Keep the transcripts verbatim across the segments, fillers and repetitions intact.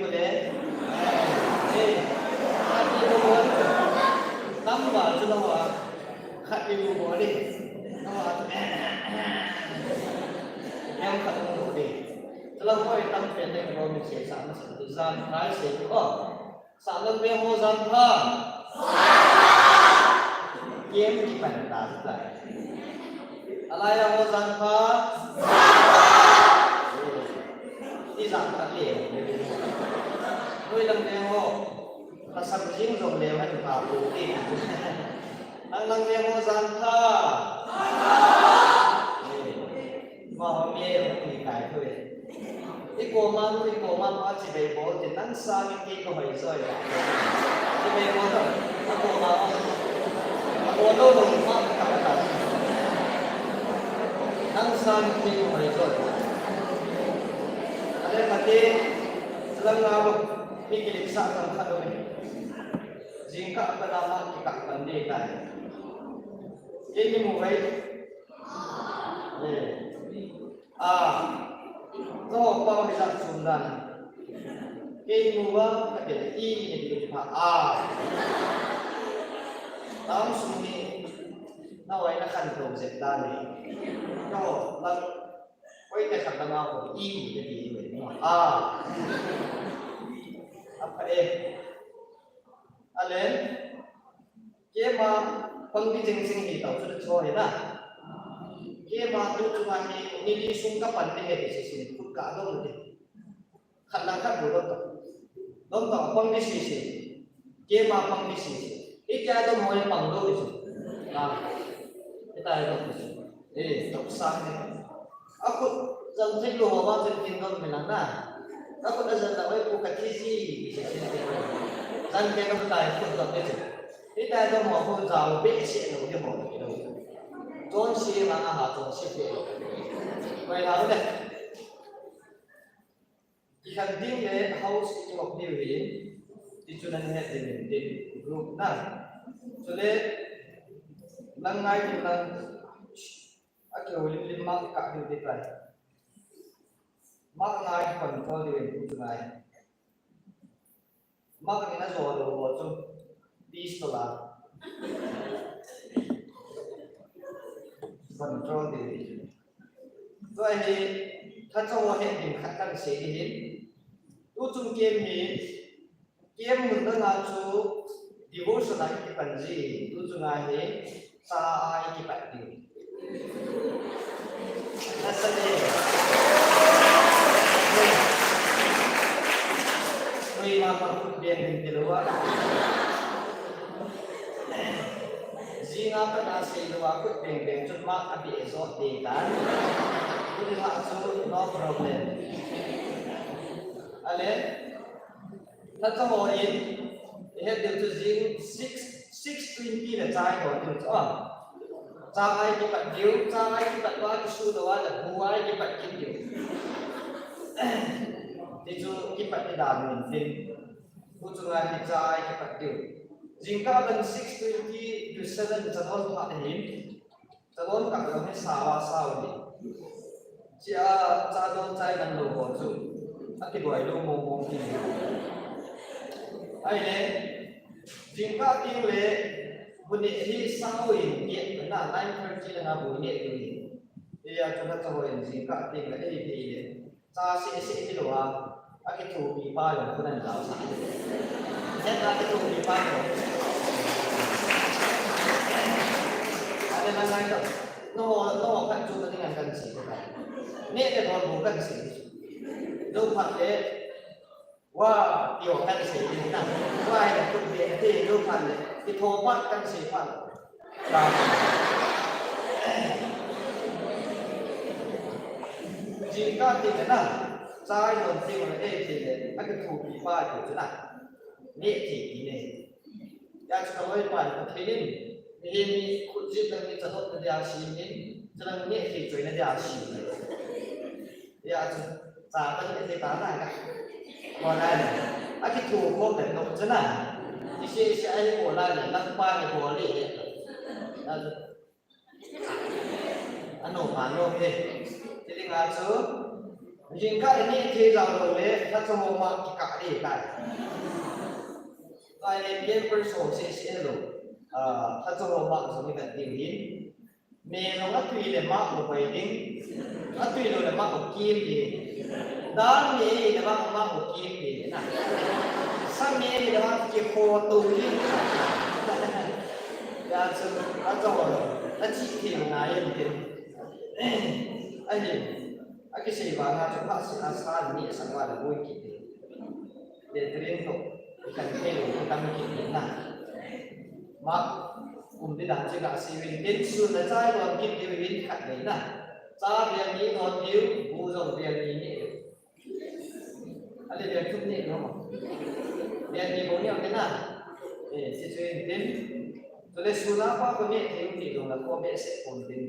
bol le. Eh. Tam ba chu lo a. Khat ni bol le. Lo a. Yang khat bol le. Chu lo ko tam pen le ko mi che sa ma sa tu sa kai se ko. Sa lo pe ho jan pha. Kem ki pan ta ta. Alai ho jan pha. Ti jan pha le. Lang le ho. Pasal jing jong le han pa pu ti. Ang lang le ho jan tha. Ma ho mi ho ti kai thu e. I koma nu, i koma pa chi bei bol ti nang sa mi ti ko hoi joi. Chi bei bol to. A koma. A ko lo lo ma ka ka. Nang sa mi ti ko hoi joi. Ale mati, selang ngau, mi kilik sa kan khat oi. Jingkah a pat a ma kikah pan ding tai. Kei ni mu vai. Eh. A. Zo pa vai sa sum dan. Kei ni mu va, ka te i ni ki pa a. Tam sum ni. Na vai na khan to zet dan ni. Zo, lang Koi te khat lama ko i u te ti u e. A. A pha e. A le. Keima pang di jing jing hi tau chu le cho hi na. Keima tu chu ma hi ni li sung ka pan te he ti si si ni kut ka dong te. Khat lang khat bu dong to. Dong to pang di si si. Keima pang di si si. Hitia dong hoi pang dong si. Ah. Hitia dong si. Eh, dong sa ni. A khut jan thei lou a, chen kin dong mi lang na. A khut a jan la hoi pu ka ti si. Jan ke dong tai khut dong ni si. Hitia dong ho khut jao be si lou ni ho ni lou. Chon si ma a ha chon si be. Mai la le. Kikhen ding le house i chop diu hi, ti chu nan het ding in tin group na. Chule, nang ngai ding nang, a keu lim lim ma ka ding ti kai. Ma ngai control diu in tu chu ngai. Mak ni na zo lo ho chu. Peace to la. Control ding. Tua hi, kha chong ho het ding khat kan sei ding hin. Tu chung kem hi, kem mun na na chu devotion a kipan ji. Tu chung a hi, Cha a i kipat diu. Nasa le. Nui ma ma khut beng ding ti lou a. Jing a pat a sei lou a khut beng beng chun ma a be zo te tan. Khut ha chu no problem. Ale. Tha cha ho in, i het diu chu jing six, six twenty le chai ho diu chu, ah. Cha ai kipat diu, cha ai kipat va kisu dou a le bu ai kipat kit diu. Ti chu kipat ni dan mun tin. Bu chu ngai ti cha ai kipat diu. Jingkah ban six twenty to seven cha don pha hin. Chalon kah jong hi sao a sao ni. Chia cha don chai man lou ho chu. A kidoi lou mong mong ti. Ahile, jingkah teng le, bu neh hi sao in, neh na nine thirty le na bu neh ding ni. Tia chu na cha hoi in jingkah teng le, ei ti le. Cha seh seh hilou a, akithopi pa jong khu nan jaosah. Hetna akithopi pa jong. Ate man ngai to. No, no, khat chu na ding an kan sei to. Neh le thon bu kan sei. Lou phat le. Wa, tio kan sei ding na. Wa, ya tu be te lou phat le. Kithopa kan sei phat. Jingkah teng le na, chai don teng le, eh, teng le, akithopi pa chu na. Neh thei ti ne. Ya chu ka loi pa ni Pathen in, mihem ni khut jit lang ni cha dot na dia si ni, cha lang neh thei choi na dia si ni. Ya chu, cha ta neh thei ta na ka. Ko lai le. Akithopi ko le no chu na. Ise ise ai ko lai le, lang pa ni ko le. Ya chu. Ano pa no he. Ti ding a chu. Jingkah le neh thei jao lou le, tha cha ho ma kikah ding tai. Ahile campers ho seh seh lou. Ah, tha cha ho ma jong ni kan ding hin. Me jong atui le ma u pai ding. Atui lou le ma u kim ding. Dal me le ma, ma u kim ding na. Sa me le ma kikho to ding. Ya chu, a chawlh, a chih thei ngai in tin. Ahi, a kisei vang a chu phatsah a sa ni a sang va la boi kit in. Catering toh, kan thei lou, kan kit na. Ma, kum di dan chu gasei uvin, tin sun le chai lon kit diu vin khat nei na. Cha bel ni lon diu, bu jong bel ni nei diu. Ale bel thum nei lou. Bel ni bou nei diu na. Eh, si chu in tin. Chule sun a pa ko nei thei u ti lou la ko be se kon tin.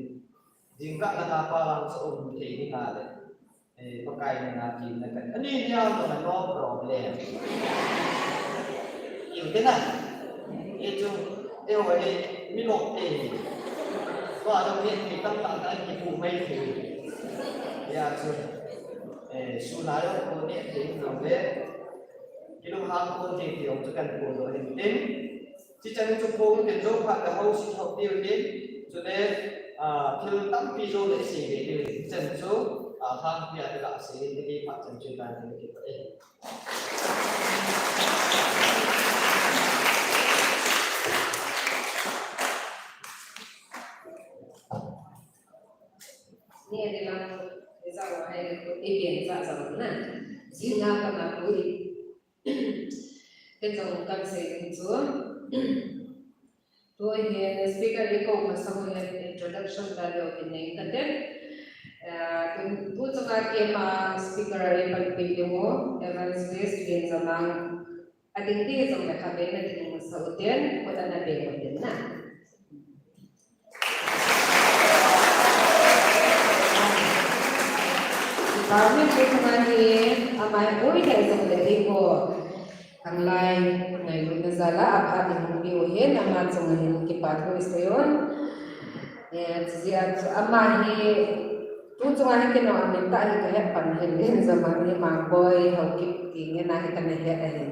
Jingkah na pa lang sa um thei ni na le. Eh, Pakai na na kin na kan. Ani nia na na no problem. Iu te na. E chu, e ho e, mi lok te. Wa dong ni mi tam tam na ki pu mai te. Ya chu. Eh, sun a yo ko ni te no le. Kilunghang ko te te ong chu kan ko lo hin tin. Chuchan chu phong tin jong phat le housi thop diu tin, chule, ah, thil tampi jong le sei ve diu tin. Chuchan chu, ah, hang pia te la sei le kei phat chan chu tan te kei pa e. Ni adi lang, ni sa wa hai ko ti bien sa sa na. Jing a pa na ko i. Kei jong kan sei ding chu. Tu hin speaker i ko masa ho hin introduction da leo kin nei ka te. Eh, tu, tu chunga keima speaker i panpi ding u, Evangelist Lianjamang. A ding ti jong le khatvei na ding masa u tin, ko ta na be u tin na. Department ko thuma hi, amai boi le jong le eiho. Ang lai, ngailutna jal a, aphat in hung pe u hin, ama chunga hin kipa thu i sei un. Eh, chujeh a chu ama hi, tu chunga hi kei nung amin tah hi ka het pan hin, Lianjamang hi Mangboi Haokip ti ngen a hi ka na het ahi.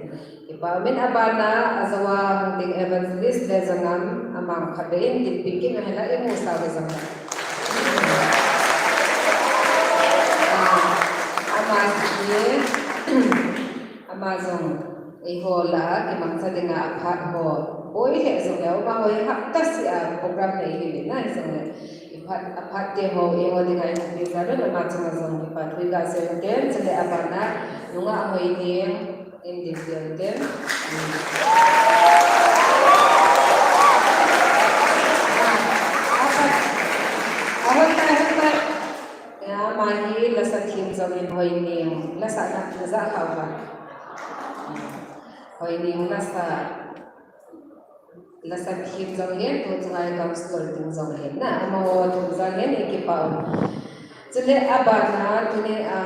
Kipa umin, abana, ajou a hung ding Evangelist Lejangam, ama khatvei in dinpi kit u hen la i mu sa Lejangam. Ah, ama hi, ama jong eiho lah a kimangcha dinga aphat ho. Boi le jong le, ama ho hi hapta seh a program nei hi le na jong le. Aphat, aphat te ho, eiho dinga i hung pe jal un, ama chunga jong kipa thu i ga sei u tin, chule abana, nungah Hoining, in din pe u tin. Ah, aphat, ahoi tai, ahoi tai. Ya, ama hi lasa thim jong in Hoining, lasa na, na ja kha uva. Hoining lasa. Lasa thim jong hin, tu chunga i councillor ding jong hin na, amaho thum jong hin i kipa u. Chule abana, tuni a,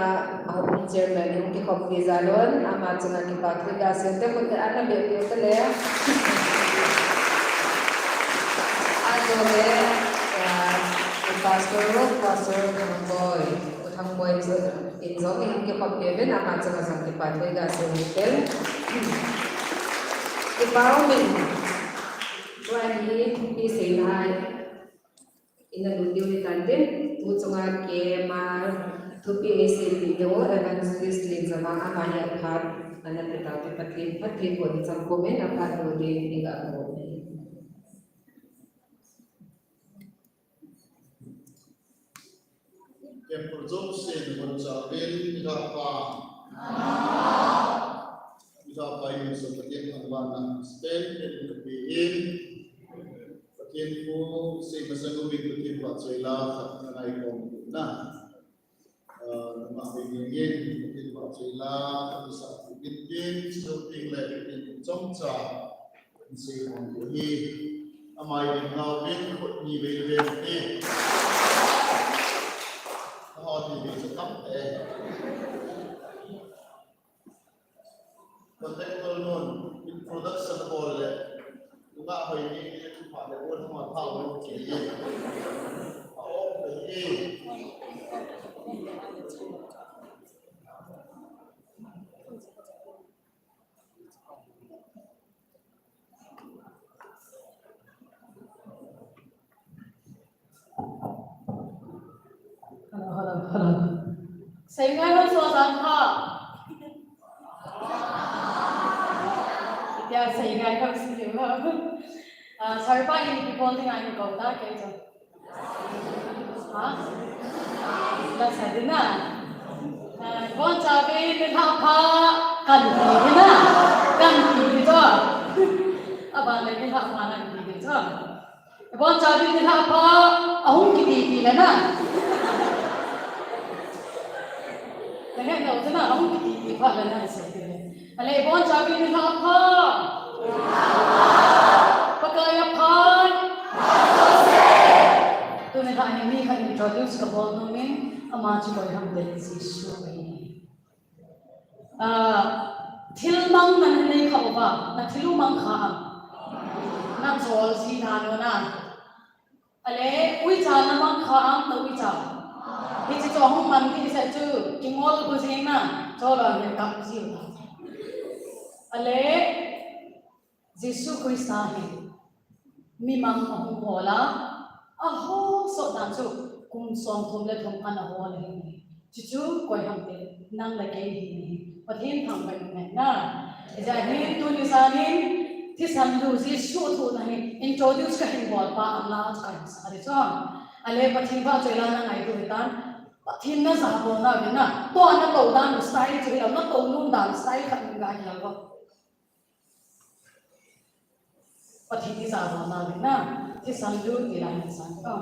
a home chairman hung kikhoppi jal un, ama chunga kipa thu i ga sei u te, khut te ana be u te le. Ajou le, ah, pastor, pastor Thangboi. Thangboi chu in jong i hung kikhoppi uvin, ama chunga jong kipa thu i ga sei u te. Kipa umin, tua hi thupi seina a i na lut diu hi tan tin, tu chunga keima thupi i seipi diu Evangelist Lianjamang, ama hi aphat ana pe tau te, Pathen, Pathen bou ni chang ko min aphat lut ding i ga ko. Temple Joseph, bon cha ben, i ga pa. I ga pa in so Pathen thangvahna sten pen ka pe in. Pathen thu sei masang uvin Pathen vahchoi la khat na ngai khom na. Ah, nungah Hoining in Pathen vahchoi la khat sa uvin tin, chujou ding le Pathen chomcha. Sei khom u hi. Amai ding nau vin khut ni vei le vei ti. Ho ti vei chu tam te. Contact call nun, introduction call le. Nungah Hoining ni thupha le, bon thupha thao le, okay. A, okay. Hello, hello, hello. Seingai ho so jang ha. Itia seingai ho si ho. Ah, sir pa in ki bol ding a in ko ta ke jo. Ha? Lasa ding na. Ah, bon cha be ni tha pha kan ding na. Ban le nilhah pha na kiti ding chu. Ibon chauvin nilhah pha, ahung kiti ti le na. Nahet lou chu na, ahung kiti ti pha le na sei ti le. Ale, ibon chauvin nilhah pha. Pakai aphan. Tuni hin mi khat introduce kabol nom in, ama chu koi ham tile Jesu ahi. Ah, thil mang nanei kha uva, na thil u mang kha am? Na chol ji dan u na. Ale, uicha na mang kha am, na uicha? Hiche chu hung man ding seh chu, kingol gu jing na, chol a le kap ji u ta. Ale, Jesu Christa hi mi mang ahung hol a, ahung sot dan chu kum somthum le thum ana hol ahi. Chuchu koi ham tile nang le kei hi ahi. Pathen thangvah in um hen na. Hijeh hin tuni jan in thisan lu Jesu thohna hi introduce kahin bol pa am la chu kahin sa ding chu. Ale Pathen vahchoi la na ngaitu hitan. Pathen na jabolna uvin na. Tua na tou dan u style chu hilou, na tou nom dan style khat in ga hilou. Pathen i jabolna uvin na, thisan lu ti la thisan ko.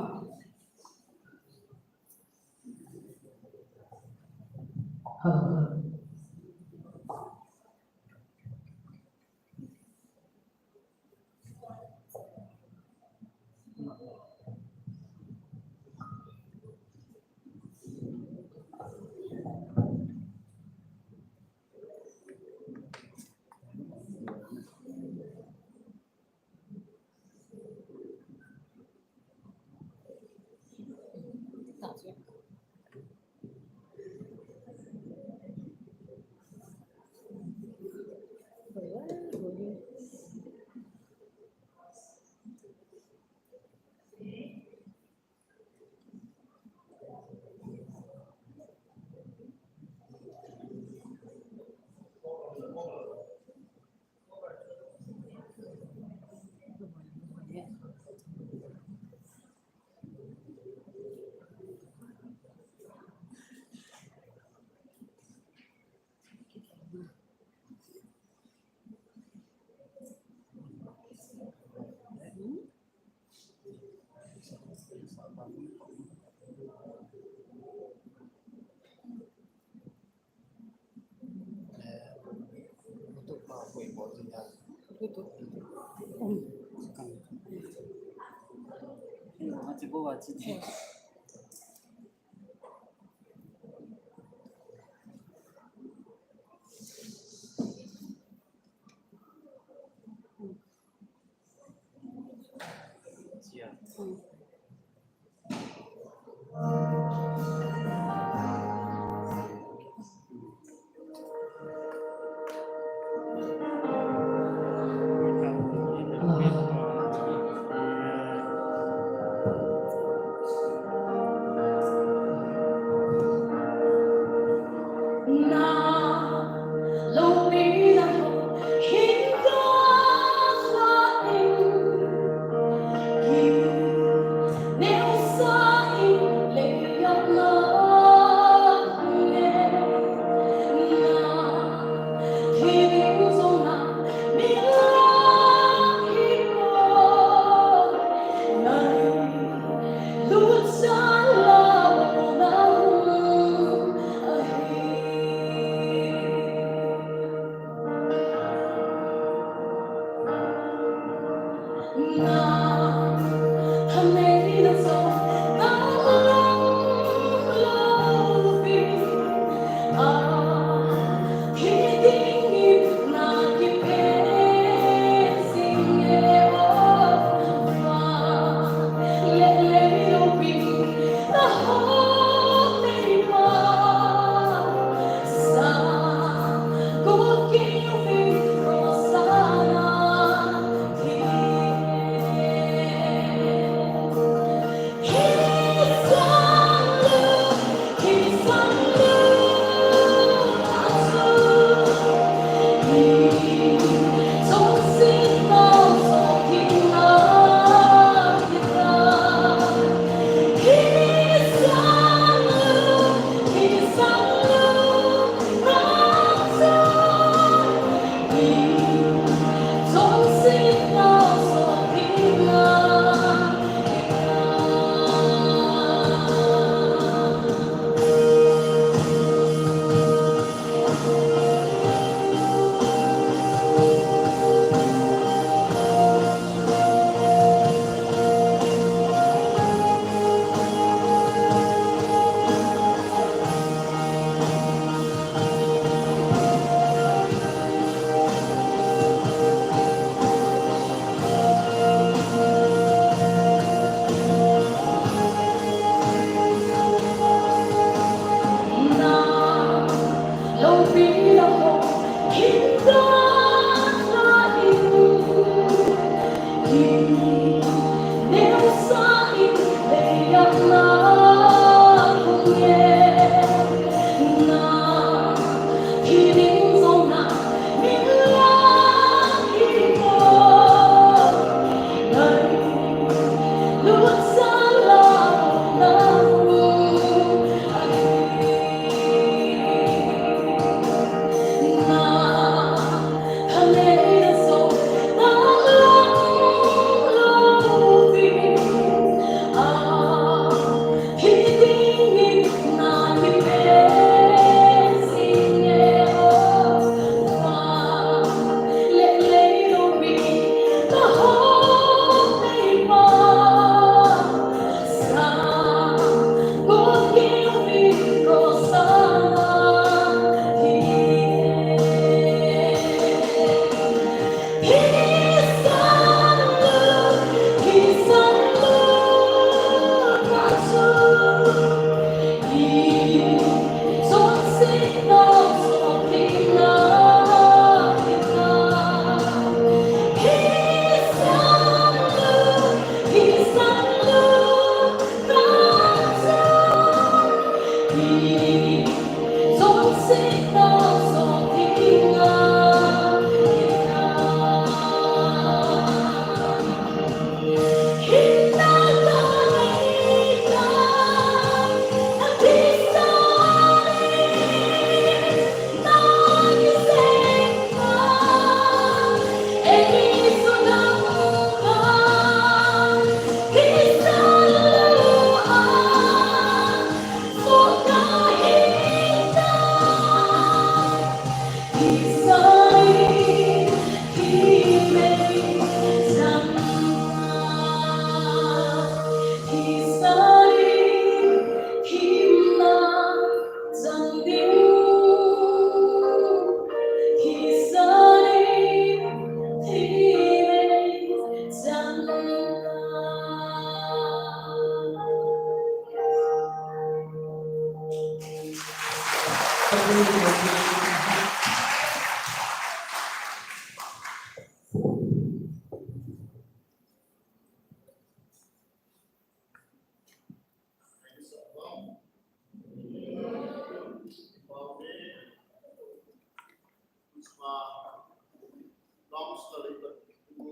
Counselor i pat ku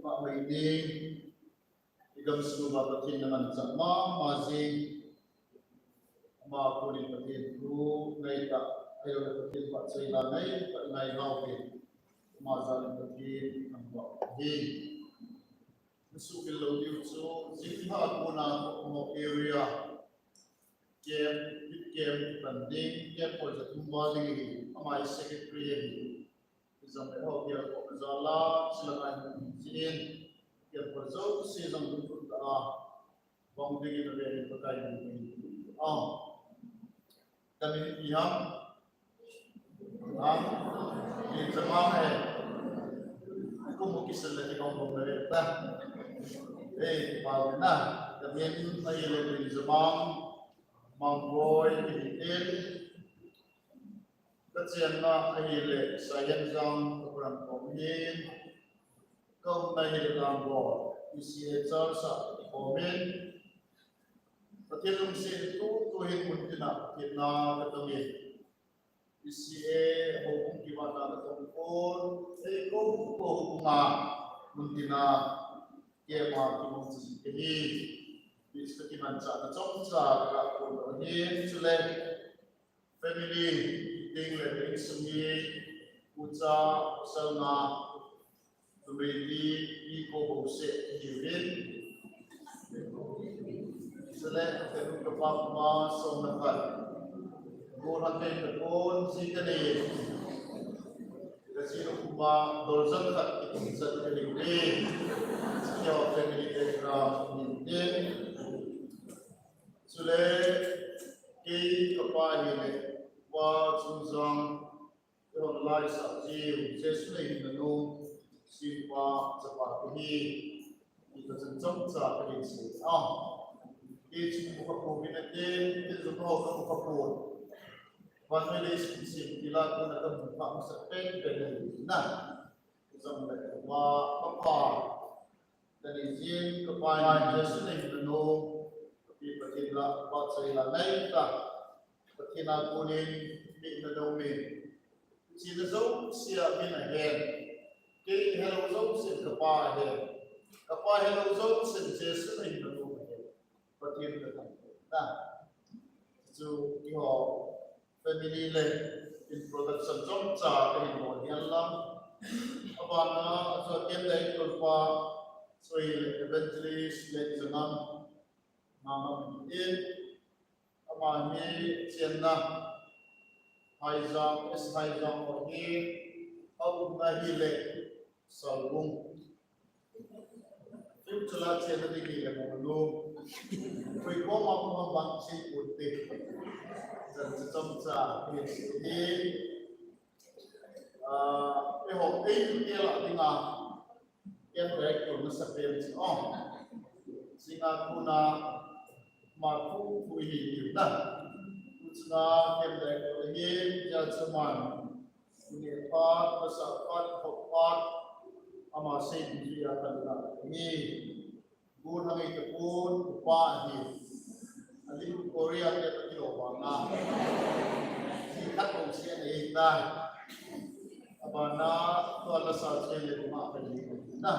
ma mai ni, i gamsung uva Pathen na manchah mama jing, ama kunin Pathen thu ngai ta, ahilouleh Pathen vahchoila ngai ta ngai lou hi, ama jal in Pathen thangvah hi. Nasuhmil lou diu chu, jingkah a kona Khokmo area camp, youth camp pan ding, camp hall ja thum val ding hi, ama hi secretary ahi. Ijong le ho kia ko jala, sila kai hin, camp hall jouse jong ding kun ta a, bang ding in a ve in Pakai min in. Ah. Kamin ipi ham? Ha? Lim Jamang ahi. Kum u kisan le kibang bang le ta. Eh, pau na. Kamin ahile Lim Jamang, Mangboi, Kihitin. Kachenna ahile Saihenjang, Kapuram Komin. Kaumna ahile Lamgo, E C A Charles a Komin. Pathen lungset in tutu hin muntina Pathen na katong in. E C A houbung kivana katong pon, ei ko ko houbunga muntina kema kimong chi kahi. Pathen kimanchahna chomcha kakon lou ahi, chule family ding le ding sung hi, ucha, usalna, Tumei ti, i ko bouseh, i rin. Sele, tenu kapa kuma, som na khat. Go na ten ka kon, si ka ni. Ka si no kuma, dorjan khat, i kum sat ka ni rin. Siya family background, ni tin. Sule, kei kapa hi le, wa chung jang, Eihon laisah jiu, Jesu na hinna nu, Simpa, chapa kahi, ti kachun chomcha kahin sei a. Kei chu bu kapu vin ate, kei chu kaho kapu kapu. Vannoi leiset sim kila kona kamu pha masa pen pen na. Jong le ma, ma pha. Kani jin, ka pai, Jesu na hinna nu, ka pi Pathen la, vahchoila nei ta. Pathen a konin, mi na dong min. China jouse a min ahen. Kei helou jouse ka pa ahen. Ka pa helou jouse Jesu na hinna nu ahen. Pathen ka thangvah ta. Chu keiho family le introduction chomcha kahin bol hi ahi lang. Abana chu ken dai tolpa, chu ahile evangelist le jangam, mama in. Ama hi chenna Haijang, S Haijang ahi, aumna ahile Salbung. Future a chenna ding hile Monglu. Tui koma koma bang si pute. Jan cha chomcha hi si hi. Ah, eiho, ei, ei la dinga. Ken director na sa pen si. Oh. Singa kuna ma thu thu hi hi na. Kuchna ken director hi ya chaman. Kuni pat, masa pat, hop pat, ama sei ding chu ya kan la ni. Gun hangai ta kun, upa hi. Ali Korea te ta kilo ba na. Si khat ko si ani ta. Abana, to la sa se le ma ka ni na.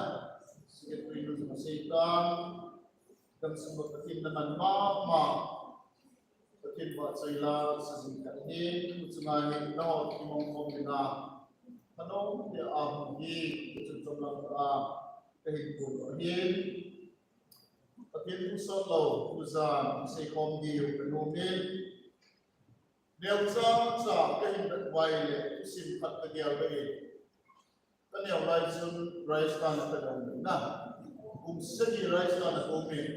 Secretary nu ma sei ta. Kam sum ba Pathen na man mama. Pathen vahchoila sa jing khat hi, tu chunga hi, nangho kimong khom ding a. Khanong te a hung hi, tu chun chom lang a, kahin pui ahi. Pathen thu sot lou, tujan, sei khom diu kanom in. Neocha cha kahin vet uva ahile, thusim khat kagel uve. Ka neo lai chun Rajasthan a ka dong na. Kum sagi Rajasthan a ka um in.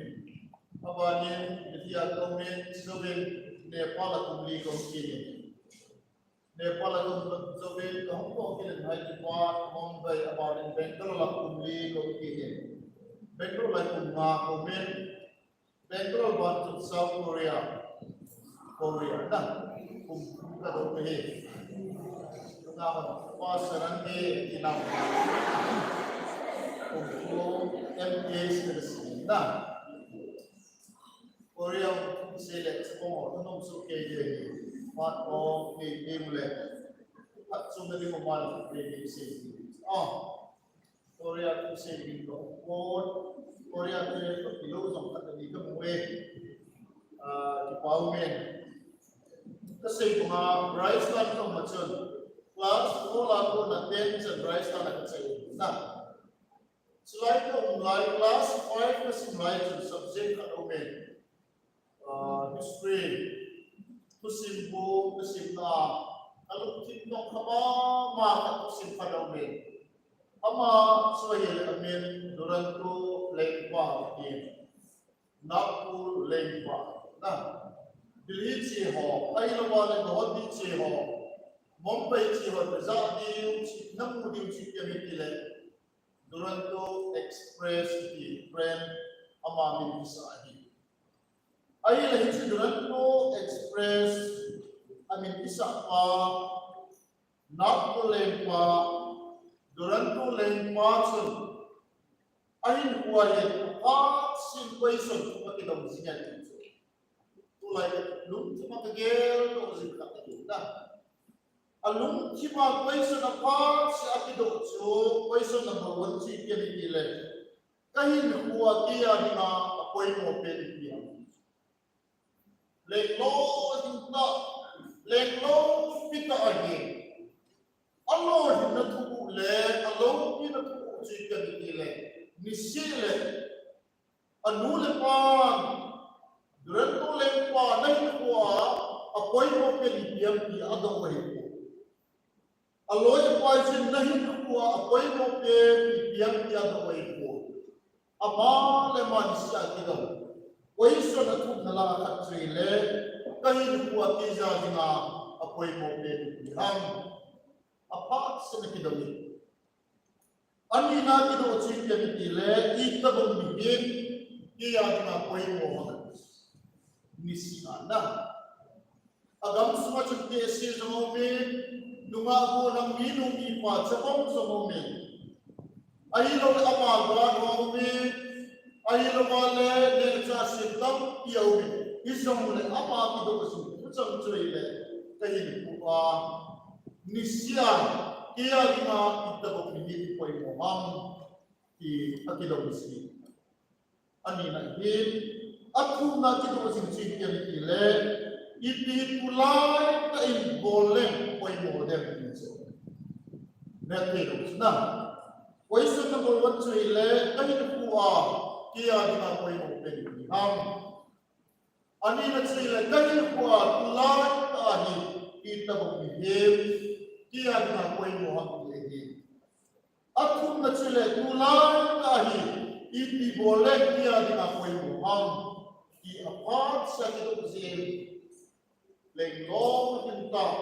Abanin, India ka um in, chujou vin Nepal a kum li ka um kit in. Nepal a ka um jou vin, ka hung lhung kit in Hyderabad, Mumbai, abanin Bangalore a kum li ka um kit in. Bangalore a kum nga ka um in. Bangalore ban to South Korea. Korea na. Kum kum ka do he. Nga ban pastor an he ti na. Kum kum M A students na. Korea se le se ko no so ke ye. Part of the team le. Khat chu na ding a man, khat ve ding sei ding. Ah, Korea tu sei ding ko. Korea te ko kilo jong khat ni ka mu e. Ah, kipau men. Ka sei ko ma, Bryce lan ko ma chun. Class four la ko na ten chan Bryce lan ka sei na. Chulai ka um lai, class five ka sim lai chun subject khat um e. Ah, history. Thusim bu ka sim na. Ka lungthim nong kha mama khat thusim khat um e. Ama chu ahile amin Duronto Lengpa ti. Nagpur Lengpa. Na. Delhi che ho, ahilou le Guwahati che ho, Mumbai che ho, na ja diu, na mu diu chi kei mi ti le. Duronto Express ti train ama min kisa ahi. Ahile hiche Duronto Express amin kisa pa, Nagpur Lengpa, Duronto Lengpa chun ahinkhoa hin aphat seh in question thum akidong jing e ti chu. Tulai ka lungthim a ka geldoh jing khat ahi na. Alungthim a question aphat seh a akidoh chu, question number one chu ipi ham itile, ka hinkhoa kei a dinga apoimo pen ipi ham. Lenglo hing tah, lenglo pi tah ahi. Alolhinna thuguh le aloupina thuguh chu ipi ham itile, niseh le anu le apan, Duronto Lengpa, na hinkhoa apoimo pen ipi ham ti adoh u ahipoi. Aloi apai chun na hinkhoa apoimo pen ipi ham ti adoh u ahipoi. Ama le ama niseh a kidong. Question athumna lah a khat chu ahile, ka hinkhoa kei a dinga apoimo pen ipi ham. Aphat seh in akidong e. Anina kidoh chu ipi ham itile, itobang mihem kei a dinga poimo ham. Niseh a na. Agam sunga chun K S A jong aume, nungah gollhang minu mipa chapang jong aume. Ahilou le ama ga jong aume. Ahilou le neocha sem tampi aume. Hijongle ama kidoh jing thuchang chu ahile, ka hinkhoa niseh a kei a dinga itobang mihem poimo ham ti akidong jing e. Anina hin, athumna kidoh jing chu ipi ham itile, ipi tulai tah in bol leng poimo dem ti chu. Nethei lou chu na. Question number one chu ahile, ka hinkhoa kei a dinga poimo pen ipi ham. Anina chu ahile, ka hinkhoa tulai tah a hi itobang mihem kei a dinga poimo ham ti ahi. Athumna chu ahile, tulai tah a hi ipi bol le kei a dinga poimo ham ti aphat seh a kidoh jing e. Lenglo hing tah,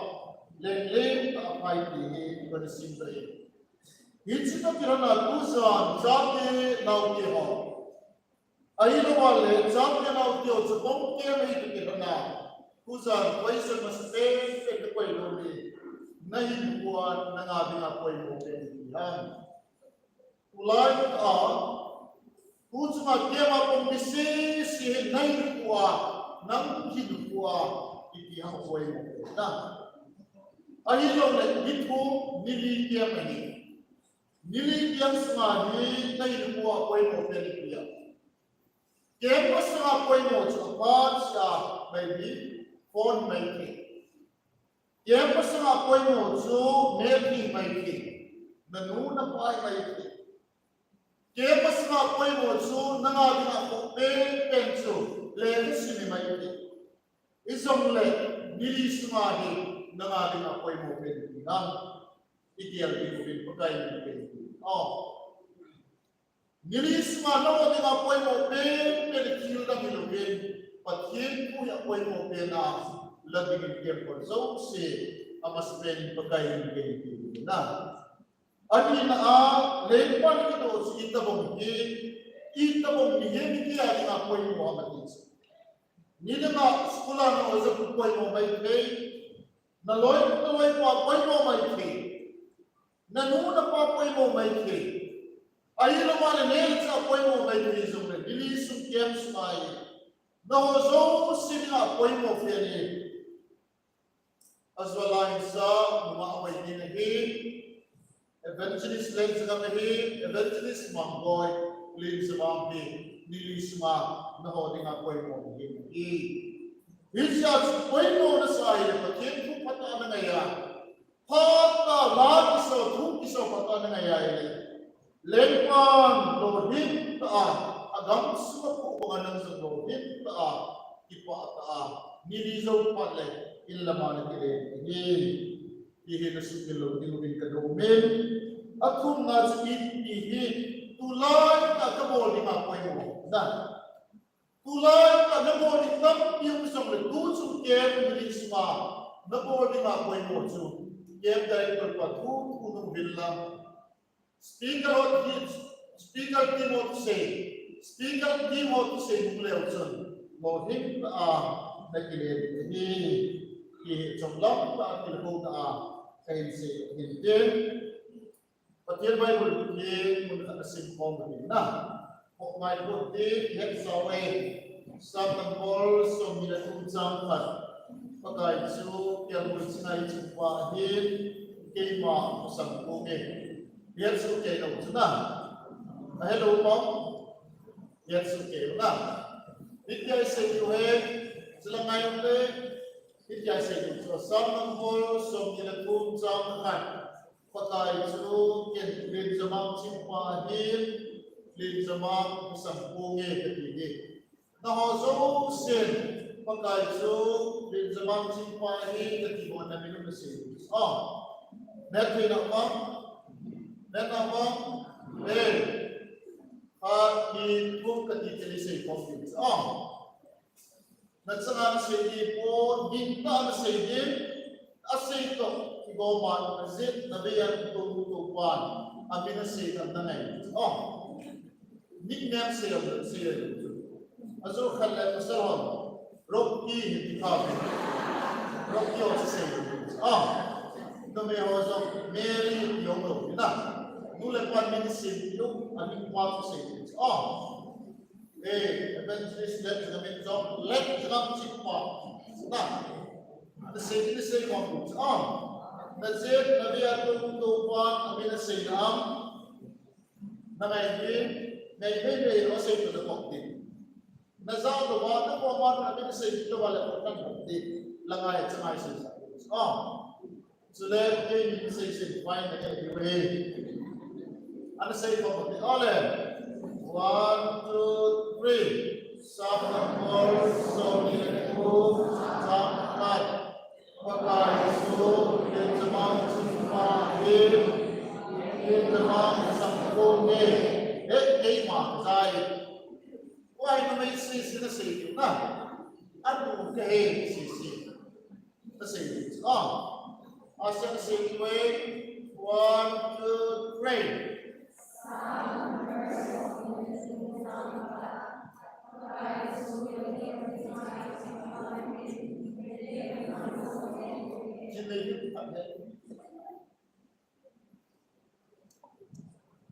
lengleng tah aphai ti hi ipi ham isim tai. Hiche toh kilhon a tujan chate naote ho, ahilou le chate naote ho chapang kei mai toh kilhon a, tujan question masapen pen kakoi nom e, na hinkhoa nanga dinga poimo pen ipi ham. Tulai tah a, tu chunga kei a pang mi sese hi na hinkhoa, nang hinkhoa ipi ham apoimo pen na. Ahilou le ni thum ni li kei a hi. Ni li kei a sunga hi na hinkhoa poimo pen ipi ham. Kei masanga poimo chu aphat seh a maybe phone mai thei. Kei masanga poimo chu meltheng mai thei. Nanu napa mai thei. Kei masanga poimo chu nanga dinga khoh penpen chu lekha sim mai thei. Hijongle ni li sunga hi nanga dinga poimo pen ipi ham. Igel ding uvin, Pakai min pen ipi ham. Oh. Ni li sunga nanga dinga poimo pen, pen thil dang hilouvin, Pathen thu hi apoimo pen a la dingin kei pon jouse, amasapen in Pakai min pen ipi ham. Anina a, lengpan kidoh chu itobang hi, itobang mihem kei a dinga poimo ham ati chu. Nidanga school a na oja pu poimo mai thei, naloi, naloipa poimo mai thei. Nanu napa poimo mai thei. Ahilou le neocha poimo mai thei jongle, ni li sung camp sunga hi, nangho jouse dinga poimo pen hi. Azuala Hinsa, nungah Awainin ahi, Evangelist Lenjangam ahi, Evangelist Mangboi, Lenjamang hi, nili sunga naho dinga poimo nahi. Hichea chu poimo nasa ahile Pathen thu phatah a nangai a, phatah a la kiso, thu kiso phatah a nangai ahile, Lengpan lolhing tah a, agam sunga pu banga nang jong lolhing tah a, kipah tah a, nili jou phat le, in lama nakile hi. Hihi nasumil lou diuvin kadong in. Athumna chu ipi hi, tulai tah a kabol dinga poimo na. Tulai tah a nabol ding tampi um jongle, tu chung camp nili sunga nabol dinga poimo chu, camp director pa thu thu nung uvin lang. Speaker ho, speaker team ho thusei, speaker team ho thusei nung leu chun, lolhing tah a nakile ding ahi. Hihi chomlam tah a tilkhou tah a kahin sei ahin tin. Pathen Bible hi mun khat a sim khom u ahi na. Hop ngai pon te, het sao e. Psalm number somni le thum chang khat. Pakai chu kelngoi chingai chingpa ahin, keima pasang kong e. Het soh kei lou chu na. Ahe lou pam. Het soh kei lou na. Hitia isei diu ahi, chule ngai ute. Hitia isei diu chu. Psalm number somni le thum chang khat. Pakai chu ken lenjamang chingpa ahin, lenjamang pasang kong e kati hi. Naho jousen Pakai chu lenjamang chingpa ahi kati ho namin um nasei. Ah. Nat thei na vang. Nat na vang. Eh. Khat, ni, thum kati teni sei khom diu. Ah. Nachanga nasei ding pon, gingtah a nasei ding, asei toh, kigoma, najih, navei a tou, toupan, amin asei nam nangai. Oh. Nickname sei am, sei am. Ajo khat le pasal hon, Rocky, hi ti kha. Rocky ho sei. Oh. Numei ho jong, Mary, ti hong lou, na. Nu le pa min sei lou, amin pa sei. Oh. Eh, Evangelist Lenjangam in jong, Lenjangam chingpa. Na. Nasei, nasei khom u. Ah. Najih, navei a tou, toupan, amin asei nam. Nangai ding, ngai ding, ngai ding, asei toh nakop ding. Najah louva, nakoma, amin asei louva le, nakop ding. Langai, changai sei sa. Ah. Chule, keini sei sei, fine, na kei diu ahi. Ana sei khom u hite, ole. One, two, three. Psalm number somni le thum, chang khat. Pakai chu lenjamang chingpa ahi, lenjamang pasang kong e. He, keima kajai. Why numei sei sei nasei diu na. Anu kahe sei sei. Kasei. Ah. Asa kasei, wait. One, two, three.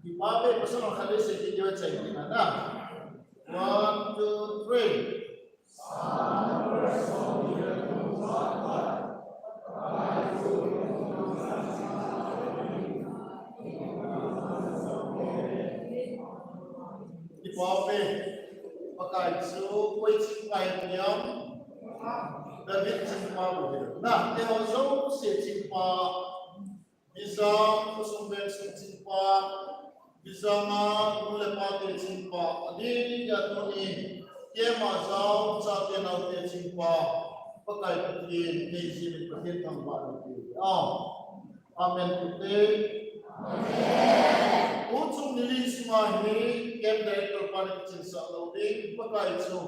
Kipa ve, pasal khat le sei kit diu ahi, chai kit na. One, two, three. Kipa ve, Pakai chu koi chingpa ahi em? David chingpa bou ahi. Na, keiho jouse chingpa. Bijang khosung vengsung chingpa, Bijang a nu le pa te chingpa, adeh a tuni, keima jao chate naote chingpa, Pakai Pathen, nei jeh in Pathen thangvah in pe. Amen. Amen. Tuchung nili sunga hi, camp director pa in kichinsah lou ding, Pakai chu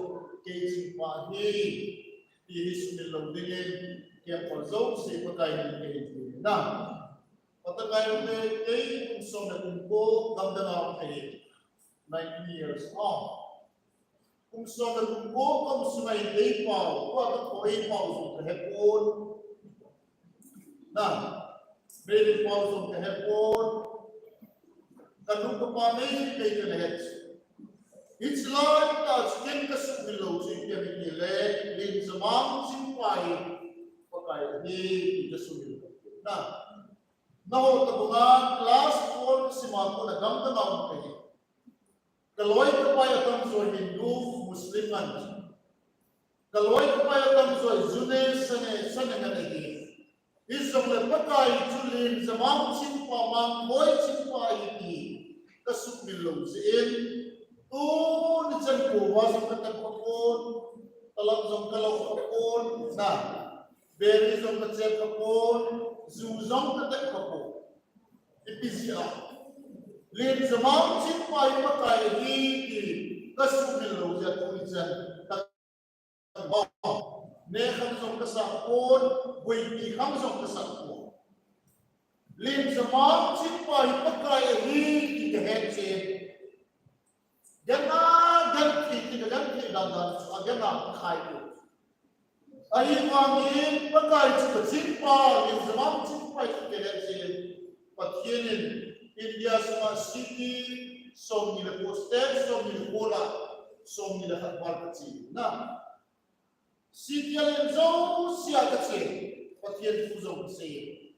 kei chingpa ahi. Ti hi sumil lou dingin, kei a kol jouse Pakai min in kahin thum in. Pathen in kei kum som le kum ko gamdang a um thei, nineteen years old. Kum som le kum ko kaum sunga eipao, tua kakho eipao jong kahe pon. Na, Mary pao jong kahe pon. Kanu kapa Mary kei kana het. Hiche laitah chu ken kasumil lou chu ipi ham itile, lenjamang chingpa hi Pakai ahi, ti kasumil na. Nangho tabang a class four kasima kona gamdang a um kahi. Kaloi kapai atamjo Hindu, Muslim ahi. Kaloi kapai atamjo June sane sane ngan ahi. Hijongle Pakai chu len jamang chingpa, mangloi chingpa ahi ti kasumil lou jeh in, tuni chan koma jong katam khapon, kalam jong kalou khapon na. Beri jong kachep khapon, ju jong katep khapon. Ipi jeh a? Len jamang chingpa hi Pakai ahi ti kasumil lou jeh a tuni chan ka, ne kham jong kasah pon, boipi kham jong kasah pon. Len jamang chingpa hi Pakai ahi ti kahet cheh. Gana, gan thei, ti ka gan thei dan dan chu, agana khai ko. Ahivangin, Pakai chu kachingpa, len jamang chingpa ti kahet cheh. Pathen in India sunga city somni le ko, state somni le ko lah, somni le khat val kache na. City alen jouse a kache, Pathen thu jong kasei.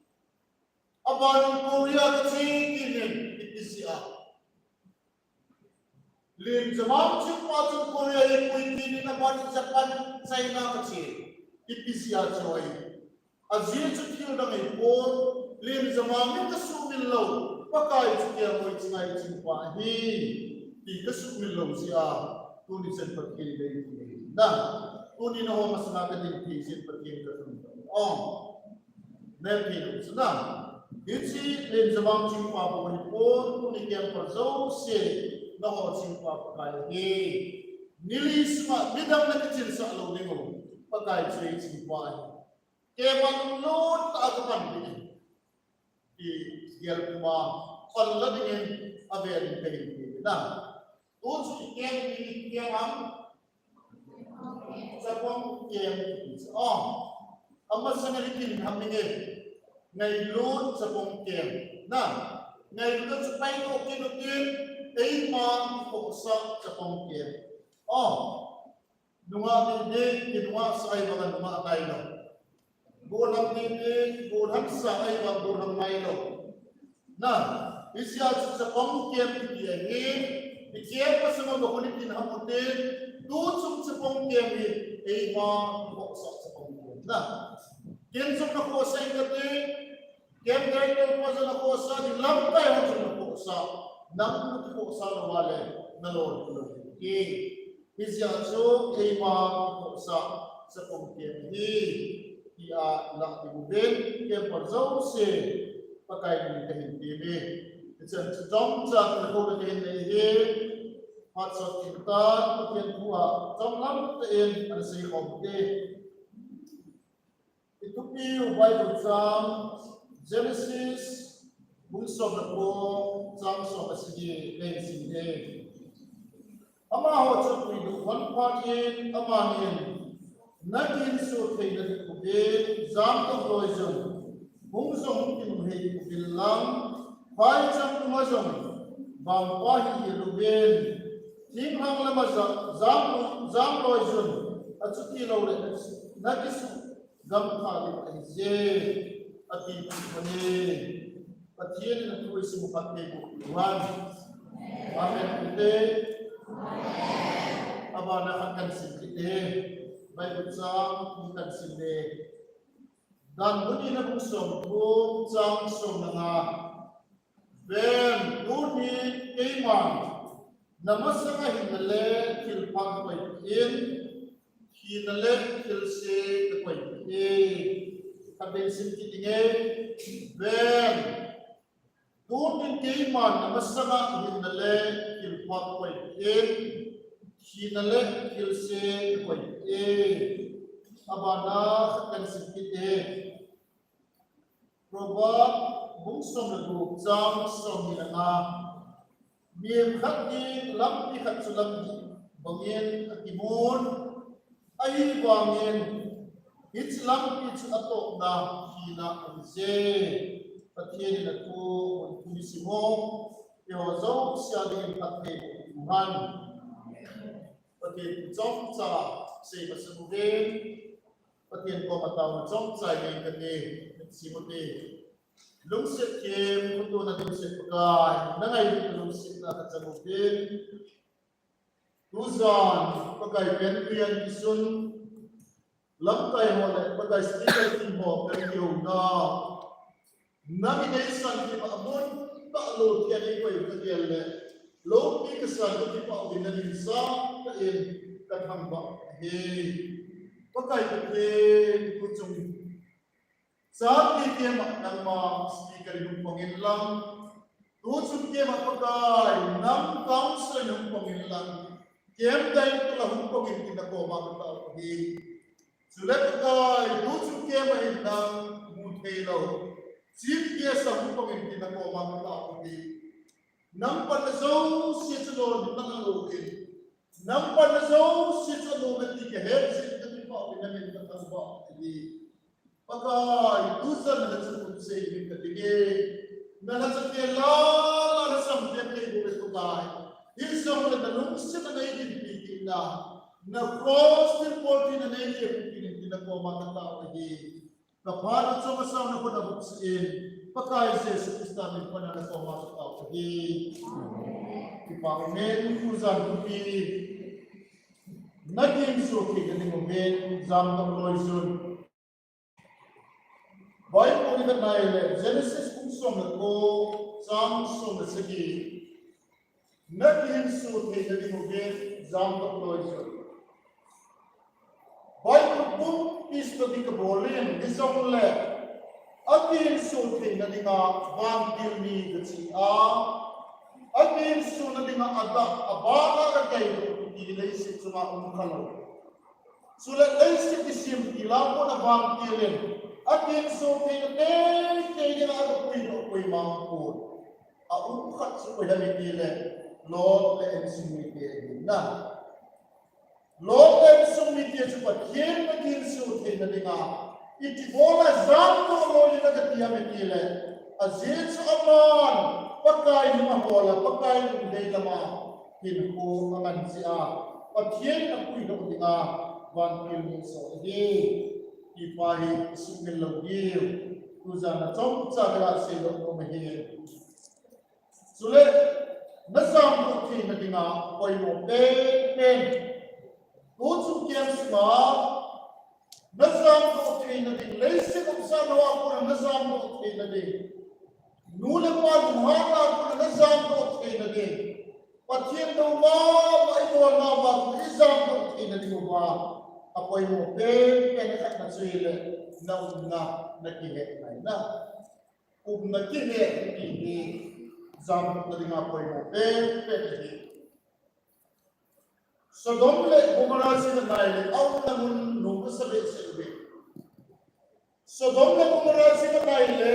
Abanin Korea kache tin, ipi jeh a? Len jamang chingpa chun Korea hi pui tin, abanin Japan, China kache, ipi jeh a chu ahi? Ajeh chu thil dang ahipon, len jamang in kasumil lou, Pakai chu kei a ngoi chingai chingpa ahi ti kasumil lou jeh a, tuni chan Pathen in eipui ahi na. Tuni nangho masanga kading thei jeh in Pathen kathum. Aw. Nel thei lou chu na. Hiche len jamang chingpa bou ahipon, tuni camper jouse nangho chingpa Pakai ahi. Nili sunga midang na kichinsah lou ding u, Pakai chu eichingpa ahi. Kei man lut tah a kapan ding ahi. Ti gel puma pan la dingin avel in kahin ti na. Tu chu i camp ni, i camp ham, chapang camp ti chu. Oh. Amasang a itin ham inge. Ngailut chapang camp. Na. Ngailut chu pai to kin utin. Eima khohsah chapang camp. Oh. Nungah ding ding, kinungah sah ahivang a nungah nailou. Gollhang ding ding, gollhang sah ahivang gollhang nailou. Na, hijeh a chu chapang camp kiti ahi, i camp masang a vakhun itin ham utin, tu chung chapang camp hi, eima khohsah chapang camp. Na, ken jong nakhohsah inge kati, camp director pa jong nakhohsah, ni lamkai ho jong nakhohsah, nang nakhohsah lou a le, nalolhin lou ding. Hijeh a chu eima khohsah chapang camp ahi, tia ilah ding uvin, camper jouse, Pakai min in kahin teme. Hichan chu chomcha tilkhou le kahin nei ahi, phat sot ding tan, Pathen thu a chomlam tah in ana seikhom ute. I thupiu Bible chang, Genesis, bung som le ko, chang som le sagi, kahin sim e. Amaho chu tui duh hon phat in, amanin, na kihinso theina ding uvin, jam toh loi jun, hung jong hung kinung hei uvin lang, phaicham nunga jong, vangpha hi hil uvin, thinglhang lama ja, jam, jam loi jun, achuti lou le, na kisu, Gamtha ding ahi je, ati phat e. Pathen in athu eisim phat e, Pathen. Amen. Kiti. Abana khat kahin sim kit e. Bible chang kahin sim e. Dan bung ni na bung som thum chang som le nga. Ven, tuni keiman, na masanga hinna le thilpha kakoipeh in, thina le thilse kakoipeh e. Khatvei sim kit inge. Ven, tuni keiman, na masanga hinna le thilpha kakoipeh in, thina le thilse kakoipeh e. Abana khat kahin sim kit e. Proverb bung som le gup chang som ni le nga. Mihem khat in lampi khat chu lampi bangin akimun, ahivangin hiche lampi chu atohna thina ahi je. Pathen in athu mun thum isim u, eiho jouse a dingin phatthei boh hen. Pathen thu chomcha sei masa uve. Pathen koma taona chomcha nei kati, sing ute. Lungset them, khutu na lungset Pakai, na ngailut lungset na kachang ute. Tujan, Pakai pen pian kisun, lamkai ho le Pakai speaker team ho kan kihouna. Nang in eisan kima amun, ta lo tia nei koi ka gel le. Lopi kasan ka kipah uvin na ding sangtah in ka thangvah ahi. Pakai Pathen, tuchung Sunday kema nangma speaker in hung pang in lang. Tuchung kema Pakai, nang council in hung pang in lang. Kem dai tu la hung pang in tina koma ka tao ahi. Chule Pakai, tuchung kema in nang mu thei lo. Chief guest a hung pang in tina koma ka tao ahi. Nang panna jouse chu lolhinna lo in. Nang panna jouse chu lolhinna ti ka het jeh in ka kipah uvin na min ka thangvah ahi. Pakai, tujan na lhacha kum sei min ka ding e. Na lhacha te la, la lhasam te te bu le Pakai. Hijongle na lungset na nei dinpi kit na. Na cross thil bol thei na nei dinpi kit na koma ka tao ahi. Ka phat chunga sangna kona buk si in, Pakai Jesu Christa min pana na koma ka tao ahi. Kipa amen, tujan thupi. Na kihinso thei na ding uvin, jamdoh loi jun. Bible i vet nai le, Genesis bung som le ko, chang som le sagi. Na kihinso thei na ding uvin, jamdoh loi jun. Bible pumpi study ka bol in, hijongle, akihinso theina dinga vantil ni kachi a, akihinsona dinga adah, abana ka kaidoh ti leiset chunga um kha lou. Chule leiset kisem til a kona vantil in, akihinso theina teitei dinga aga puidoh koima um pon. A um khat chu koi ham i ti le, Lot le insung mite ahi na. Lot le insung mite chu Pathen na kihinso theina dinga, iti bol a jamdoh loi in aga ti ham i ti le, ajeh chu aman Pakai nung a hol a, Pakai nung dei lama hinkho angan jeh a, Pathen apuidoh dinga vantil ni aso ahi. Hipa hi sumil lou diu, tujan a chomcha ka la seidoh nom ahi. Chule, na jamdoh theina dinga poimo penpen. Tuchung kem sunga, na jamdoh theina ding, leiset umsah lou a kona na jamdoh theina ding. Nu le pa lunghanna kona na jamdoh theina ding. Pathen dou mama i bolna uva kona i jamdoh theina ding uva. Apoimo penpen khatna chu ahile, na umna, na kihetna. Umna kihe kiti hi, jamdohna dinga poimo penpen ahi. Sodom le Gomorrah jing nai le, aumna mun nom kasa behseh uve. Sodom le Gomorrah jing nai le,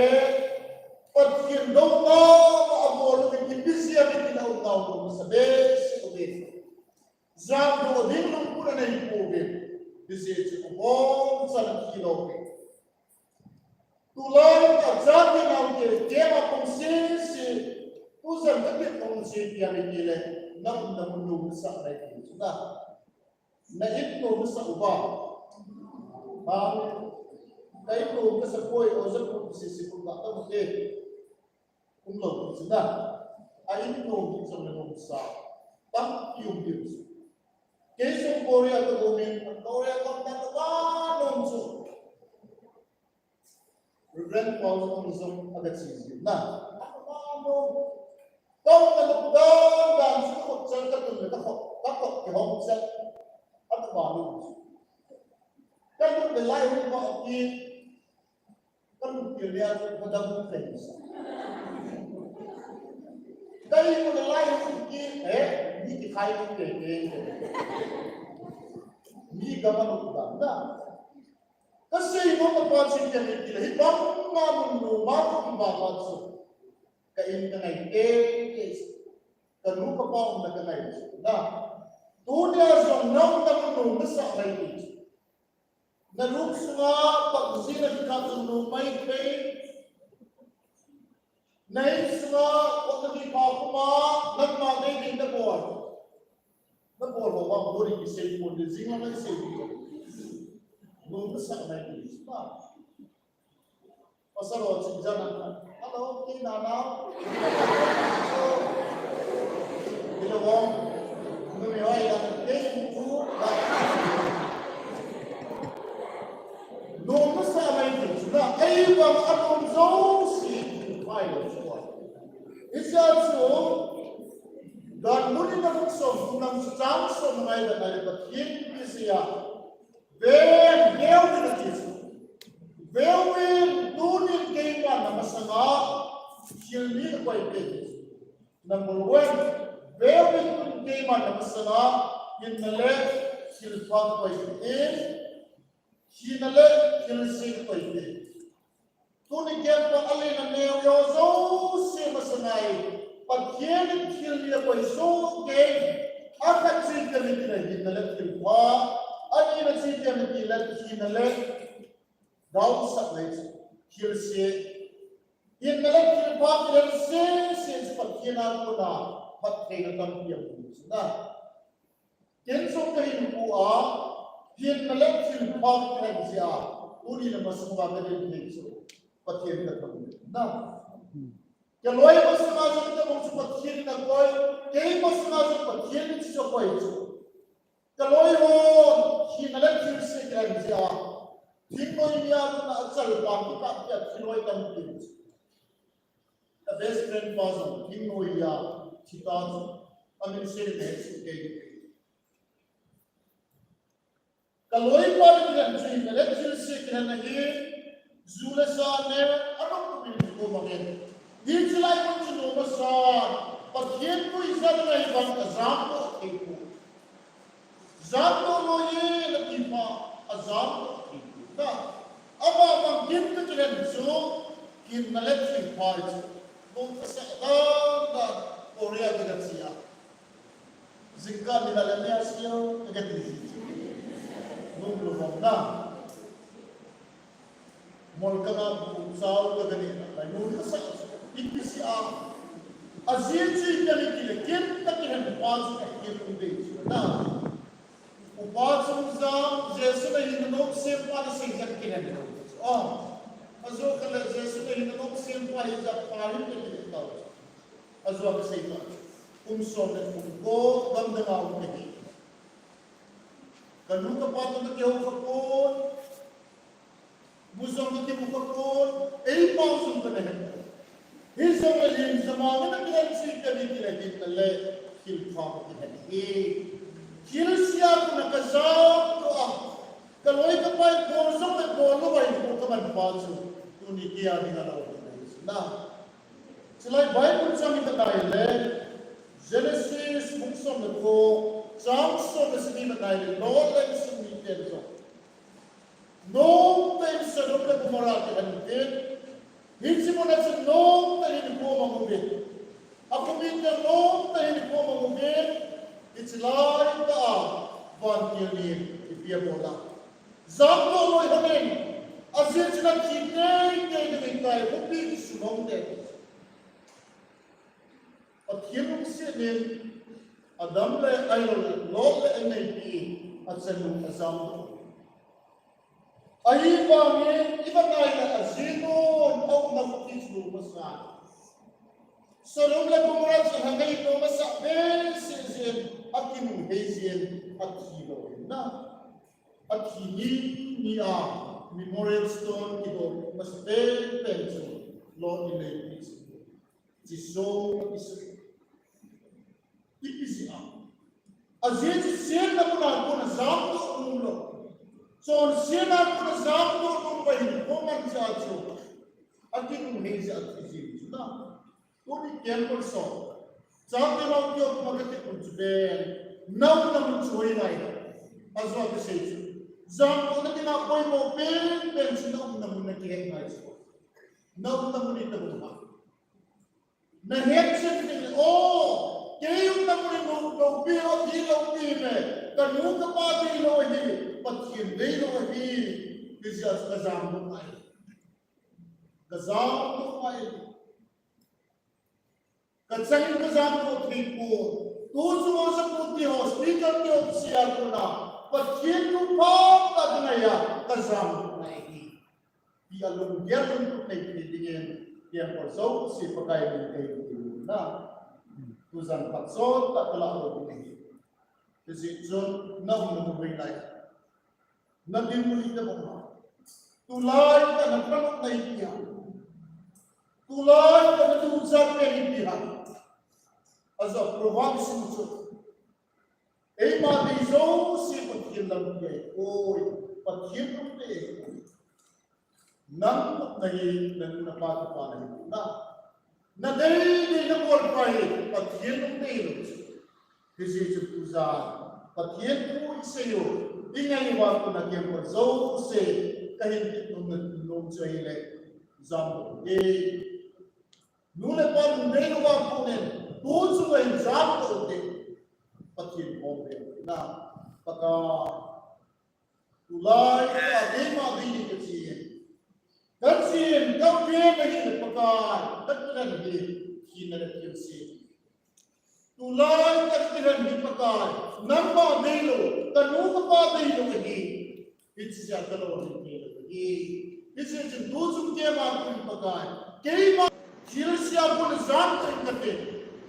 Pathen dou mama abol uve, ipi jeh a kiti na umna nom kasa behseh uve. Jamdoh ding lungput anei pouve. Hijeh chun aboncha'n athi lou uve. Tulai a chate naote, kei a pang sese, tujan kati pang se tia mi ti le, na umna mun nom kasa nai ti chu na. Na in nom kasa uva. Ha, na in nom kasa poi, o ja pu sese pu ka ta mo te. Umlou chu na. A in nom hi jong na nom sa. Tampi um diu chu. Kei jong Korea ka um in, Korea ka um ta ka ba nom chu. Reverend Paul jong jong aga chi diu na. Ka ba nom. Ka um na nom dan dan chu khop chang ka tun le ka khop, ka khop ki hom chang. Ka ba nom chu. Ka lut le lai hung ba ki Ka lut kit le a chu ka dam thei sa. Ka imu le lai chu ki, eh, mi kikhai mi te te. Mi ka ma lut dam na. Ka sei mo ka pa chin ka ni ki le, hi bang ma mun nu ma chu ki ba pa chu. Ka in ka ngai te te. Ka nu ka pa um na ka ngai chu na. Tunia jong nang ka mun nu na sa ngai ti chu. Na lung sunga PUBG na kikap jong nom mai thei. Na in sunga, kotna kipha khuma, nangma dei dei na bol. Na bol ho vang bol in kisei pon ding, jing lang na kisei ding. Nung sa mai ni sa. Pasal lo chin jan na. Hello, kei na na. Hello, wong. Nung yo ai na. Kei ku. Nung sa mai ni sa. Ei, wong a nung zo si. Mai lo sa. Isa su. Dan muni na fuk som, nang sang som mai da na le Pathen ni sia. Veu, veu ni na ti. Veu in tunin keima na masanga thil ni koi pe. Number one, veu in tunin keima na masanga hinna le thilpha koi pe. Hinna le thilse koi pe. Tuni kei pa ale na neo yo zo se masangai. Pathen in thil ni koi so ke. Akhat chi ka ni na hinna le thilpha. Ani na chi ka ni la hinna le. Dau sak le thilse. Hinna le thilpha thil se se Pathen a kona. Pathen a tam piang na. Ken jong ka hinkho a, hinna le thilpha kahin jia, tuni na masang uva ka din thei chu, Pathen ka thangvah na. Ka loi masanga jong ka bol chu Pathen na koi, kei masanga jong Pathen in chu koi chu. Ka loi ho, hinna le thilse kahin jia, thingnoi nia na achal pa, ka ka thiloi kan tin chu. Ka best friend pa jong, thingnoi a, thi ta chu, amin se le chu kei. Ka loi pa ni kihen chu hinna le thilse kihen ahi, ju le sa ne, anop kum in ko mang e. Hiche lai mun chu nom asa, Pathen thu ijat na hi bang ka jam to thei ko. Jam to loi e na ti pa, ajam to thei ko. Na, ama bang kin ka kihen chu, hinna le thilpha chu. Nom asa dan dan, Korea ka ga chia. Jingkah ni la le ne a siau, ka ga ti. Lum lum na. Mol ka na bu chau ka ga ni na. Lai lum ka sa. Ipi sia. Ajeh chu ka ni kile kin ka kihen pa chu ka kin um dei chu na. Upa Chungjang, Jesu na hinna nom sempa na sei jat kihen. Oh. Ajo ka le Jesu na hinna nom sempa hi jat pa hin ka kihen tau. Ajou a kasei pa. Kum som le kum ko gamdang a um kahi. Kanu kapa toh kakihou kha pon. Mu jong kakimu kha pon. Eipao jong kana he. Hijongle lim jama ngana kilan chi kani kile hinna le thilpha kakihen ahi. Thilse a kona kajam to a. Kaloi kapai bol jong le bol lou a hinkho kaman pa chu. Tuni kei a dinga lou na. Chulai Bible chang i ka nai le, Genesis bung som le ko, chang som le sagi ka nai le, Lot le insung mite jong. Nomtah in Sodom le Gomorrah kihen uvin, hiche mun a chun nomtah in hinkho amang uvin. Akhomite nomtah in hinkho amang uvin, hiche lai tah a vantil nin ipi abol a. Jamdoh loi hon in, ajeh chu athi teitei ding ahitai, khopi kisumang ding. Pathen lungset in Adam le, ahilou le, Lot le aneipi, achanu ajamdoh. Ahivangin, iva ngai le ajinun, aumna khopi chu masa. Sodom le Gomorrah chu ahangai nom asah behseh jin, akinunghei jin, athi lou in na. Athi ni, ni a memorial stone kidoh masa penpen chu Lot in aneipi chu. Chisong akisah. Ipi jeh a. Ajeh chu senna mun a kona jamdoh nom lou. Chonsetna mun a jamdoh nom pa hinkho man jeh a chu. Akinunghei jeh a thi jing chu na. Tuni ken bol so. Chate nao kio kuma kati kun chu ven. Naumna mun chu hoilai. Ajou a kasei chu. Jamdohna dinga poimo penpen chu naumna mun nakihet ngai chu. Naumna mun ita bou ha. Nahet chen ding, o, kei umna mun hi loupi, o, deilou pi me. Kanu kapa deilou ahi, Pathen deilou ahi. Hijeh a kajamdoh ngai. Kajamdoh ngai. Kachang in kajamdoh thei pon. Tu chu o sa pu ti ho, speaker ti ho sia kona. Pathen thupha tah ngai a. kajam nai hi. Tia lunggel lungtup nei thei dingin, tia kol jouse Pakai min kahin ti na. Tujan phat sot tah kalah lou ding ahi. Hijeh chun, na um na mu lai. Na dinmun ita bang ma. Tulai tah na thanop na ipi ham. Tulai tah na tujan na ipi ham. Ajo proverb sim chu. Eima dei jouse Pathen lampi ahi. Oi, Pathen lampi ahi. Nang na hi, nang na pa tu pa na hi. Na, na dei dei na bol pa hi, Pathen lampi ahi. Hijeh chun tujan, Pathen thu isei u, ingai uva kona kemkol jouse, kahin ti nom na nom chu ahile, jam u te. Nu le pa lungdei louva kona, tu chu ngai jam u te. Pathen bol ve na, Pakai. Tulai a keima dei hi kache. Kache, kache kahi le Pakai, kakilhen hi, thina le thilse. Tulai kakilhen hi Pakai, nangma deilou, kanu kapa deilou ahi. Hiche jeh a kalolhin theilou ahi. Hiche jeh chun tu chung keima kon Pakai, keima Thilse a kon jam tah in kati.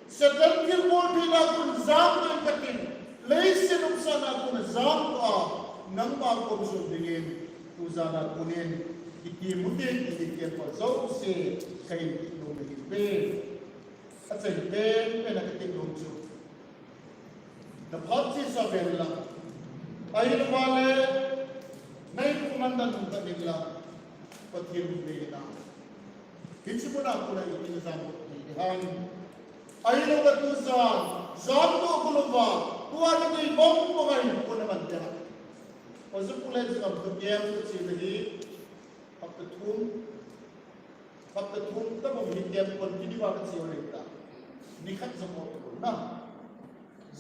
Satan thilbol theina kon jam tah in kati. Leiset nopsahna kon jam tah a, nangma kom jot dingin, tujan a konin, kiti mute kiti kemkol jouse, kahin ti nom ahi ve. Achaina pen pen a kati nom chu. Na phat chesa ven lang. Ahilou vale, nei kuman dan um ta ning lang. Pathen in nei na. Hiche muna kona iti na jam doh ti ham. Ahilou le tujan, jam doh kho louva, tua na dei bang bang ahi kona man te ha. Oju pule jam doh kem tu chi na hi. Hapta thum, hapta thum tabang hi camp continue a kache u ahi ta. Nikhat jong ho tabang na.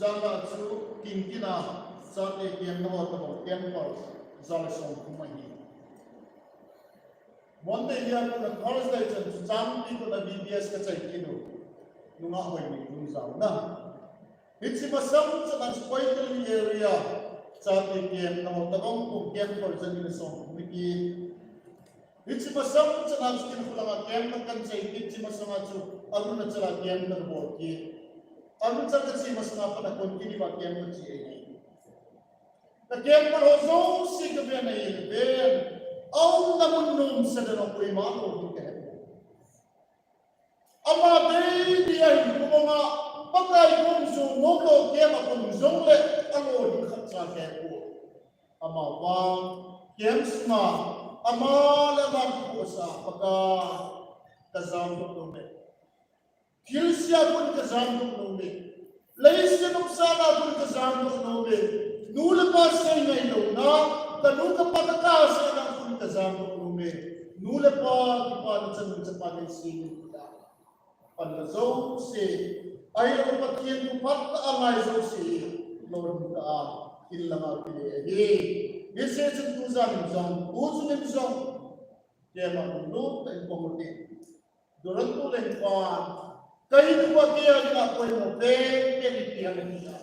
Jana chu kin kin a, chate camp na ho tabang camp ho, ja le som thum ahi. Monday hi a kona Thursday chan chu Changpi kona B B S kachai kit u. Nungah hoi ni lung jao na. Hiche masang chan a chu Koitali area, chate camp na ho tabang ko camp ko chan ni som ni ki. Hiche masang chan a chu Kinkhulang a camp na kan chai kit, hiche masang a chu Arunachal a camp na bol kit. Arunachal kache masang a pat a continue a camp kache ahi. Ka camp ho jouse kaven ahi, ven. Aumna mun nomsa dan a koima lou ding kahe. Ama dei dei ahi, kobanga, Pakai kom jong, nom lou kei ma kom jong le, alolhin khat cha kei ko. Ama vang, kem sunga, ama le ama kikosa, Pakai, kajam doh nom e. Thilse a kon kajam doh nom e. Leiset nopsahna kon kajam doh nom e. Nu le pa seingai louna, kanu kapa kakasahna kon kajam doh nom e. Nu le pa kipana chanu chapa nei seingai louna. Panla jouse, ahilou Pathen thu phatah a ngai jouse, lolhin tah a, in langa kile ahi. Hijeh chun tujan in jong, tuchung in jong, keima lunglut tah in kong u hite. Durantu lengpan, kei nikho a kei a dinga poimo pen, kei ni tia le tia.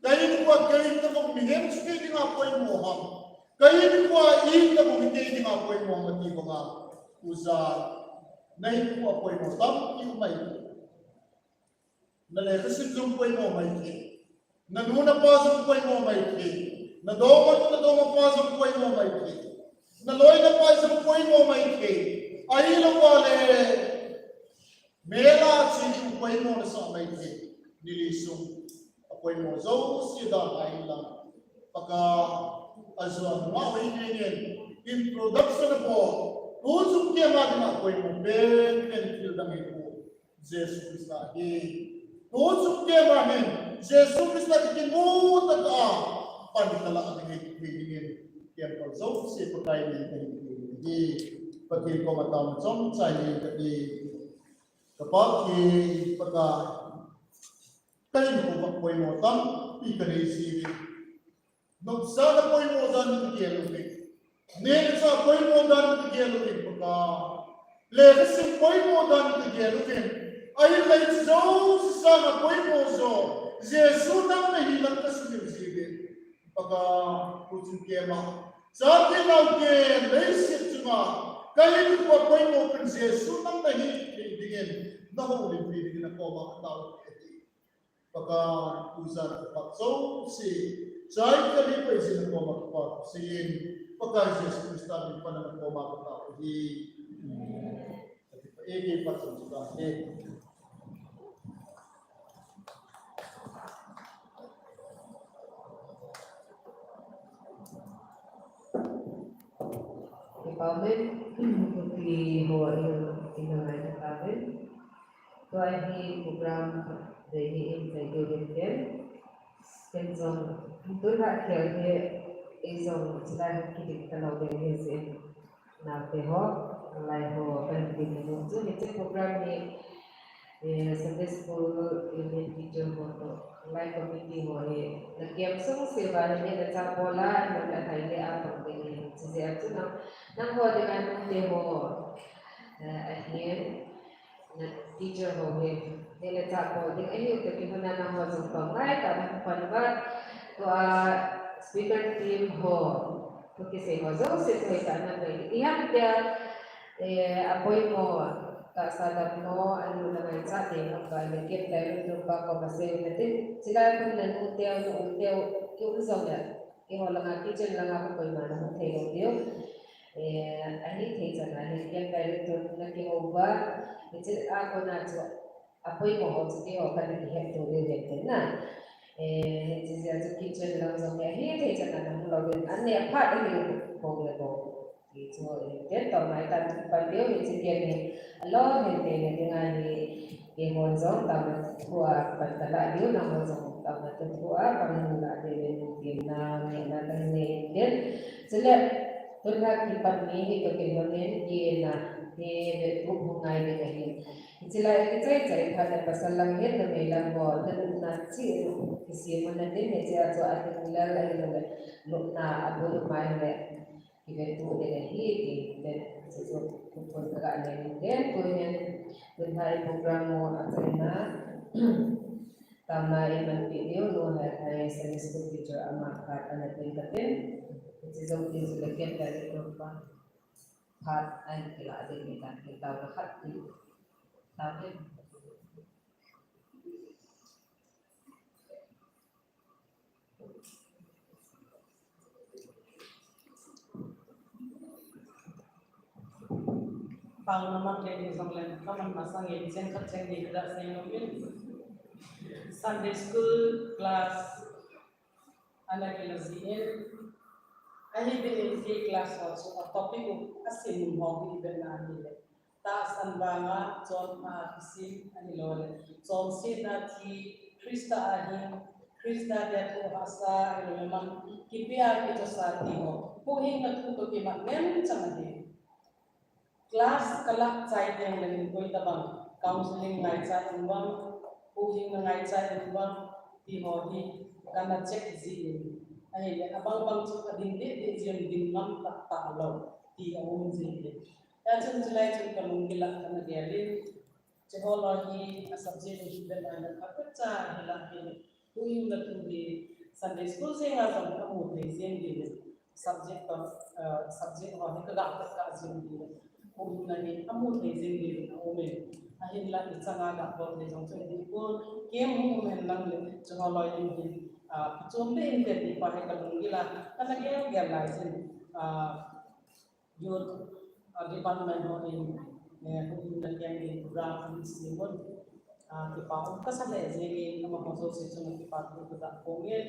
Kei nikho a kei tabang mihem chu kei dinga poimo ham. Kei nikho a i tabang kei dinga poimo ham ati banga. Uja, nei nikho a poimo tampi um mai. Na lekhasim jong poimo mai thei. Na nu na pa jong poimo mai thei. Na dongmanu na dongmapa jong poimo mai thei. Na loi na pai jong poimo mai thei. Ahilou vale. Mel a che ding poimo nasah mai thei. Nilhah sung a poimo jouse dalha in lang. Pakai, ajo nunga hoi ngen ngen. Introduction a bol. Tuchung keima dinga poimo pen pen thil dang ahi ko. Jesu Christa hi. Tuchung keima hin, Jesu Christa kimu tah a, pan kalah ding ahi, thei dingin, kei kol jouse Pakai min kahin thei ding ahi. Pathen koma taona chomcha hi kati. Ka Pa, kei Pakai. Kei nikho a poimo tampi kanei jiuve. Nopsahna poimo dan kagel uve. Neocha poimo dan kagel uve Pakai. Lekhasim poimo dan kagel uve. Ahinla hiche jouse sanga poimo jo. Jesu nang nahi lang kasumil jiuve. Pakai, tuchung keima. Chate naote, leiset chunga kahinkho poimo kan Jesu nang nahi thei dingin, nahoulimpi dingin nakoma katao ahi. Pakai, tujan kapat jouse, chai kali pai jin nakoma kapat seiyin, Pakai Jesu Christa min pan a nakoma katao ahi. Eke pat jouse. Amen. Kuti ho in, in ngai amen. Tua hi program dei hi in dei dei ken. Ken jong, tun ha khel hi, ei jong chilai hi kidik talou dei hi sin. Naote ho, lai ho, kan kidik talou. Chu hiche program hi, eh, Sunday school, union teacher ho toh, lai committee ho hi, na kiam sung se ba hi, na cha bola, na ka thai le a pang ding hi. Chu jeh a chu nang, nang ho ding a nute ho, eh, ahin, na teacher ho hi, nele cha bol ding ahiu toh kihona nangho jong pang ngai tah in pan uva, tua speaker team ho, tua kisei ho jouse toh hoi tah in ngai. Iham tia, eh, apoimo, tahsa dammo, anu na ngaichat ding uva, le kep tai lum lum pa koma sei na tin, chilai khun nanu teu, na u teu, ki um jong le. Keiho langa, kitchen langa kapoimo na hung thei lou diu. Eh, ahithei chan a hin, ken kai le tun na kihou uva, hiche a kona chu, apoimo ho chu keiho kana kihet to diu hen tin na. Eh, hiche jeh a chu kitchen lang jong hi ahithei chan a na hung lou diu. An neh phat ahi bou le bou. Ti chu, eh, ken toh mai tan pan diu hiche ken hi. Alou hin te na dinga hi. Keihon jong taona thu a pan kalah diu, nanghon jong taona thu a pan hin lah diu, nungpina, nehna kahin nei in tin. Chule, tun a kipat ni hi toh kilhon in, gena, he, vetup hung ngai ding ahi. Hiche lai kichai chai phat le pasal lang hin, numei lang ho, na lupna cheh u, kisem u na tin, hiche a chu a ding lel ahilou le, lupna abul mai le. Kivetup ding ahi, ti, ti, ti chu, tu, tu, ka ga ne, ne, tu, ne, tu, hai program mo, a, chai na, tam na, i, man, pi, diu, nu, hai, hai, Sunday school teacher, ama, ka, ka, na, tin, ka, tin, ti, jong, ti, chu, le, ken, ka, le, tu, pa, phat, ai, ki, la, ding, ni, ka, ki, ta, ka, khat, ti, ta, ki. Pang naman kei jong le, kaman masang in, cheng khat cheng ni khat sei nom in. Sunday school class, ana kila jin. Ahi din in kei class ho chu a topic u, a sim ho hi ben na ni le. Tahsan vanga chon a kisim ahilouleh, chonsetna thi, Christa a hing, Christa dia thu hahsa ahilouleh man kipia kichosa ti ho, huhhingna thu toh kimat ngen chang ahi. Class kalah chai teng leh hin koi tabang counseling ngaicha in vang, huhhingna ngaicha in vang, ti ho hi kana check ji in. Ahileh abang bang chu ading deh deh jin, ding ngam tah tah lou ti aum ji in. Hijeh chun chulai chun ka lunggil a kana gel in, hiche ho loi hi a subject hi vet a, a phatcha hi la hi, huhhingna thu hi Sunday school jeng a jong amu thei jeng ding, subject to, uh, subject ho hi ka ga phat ka jeng ding, huhhingna hi amu thei jeng ding aum e. Ahinla ichang a ga bol thei jong chu ding pon, kem hung um hen lang le, hiche ho loi ding hi, uh, chom deh inte ti pa hi ka lunggil a kana gel gel lai jin, uh, Youth, ah, department ho in, eh, huhhingna keng in program in simun, ah, kipa um kasa leh jeng in, amaho jouse chunga kipa thu kaga phong in,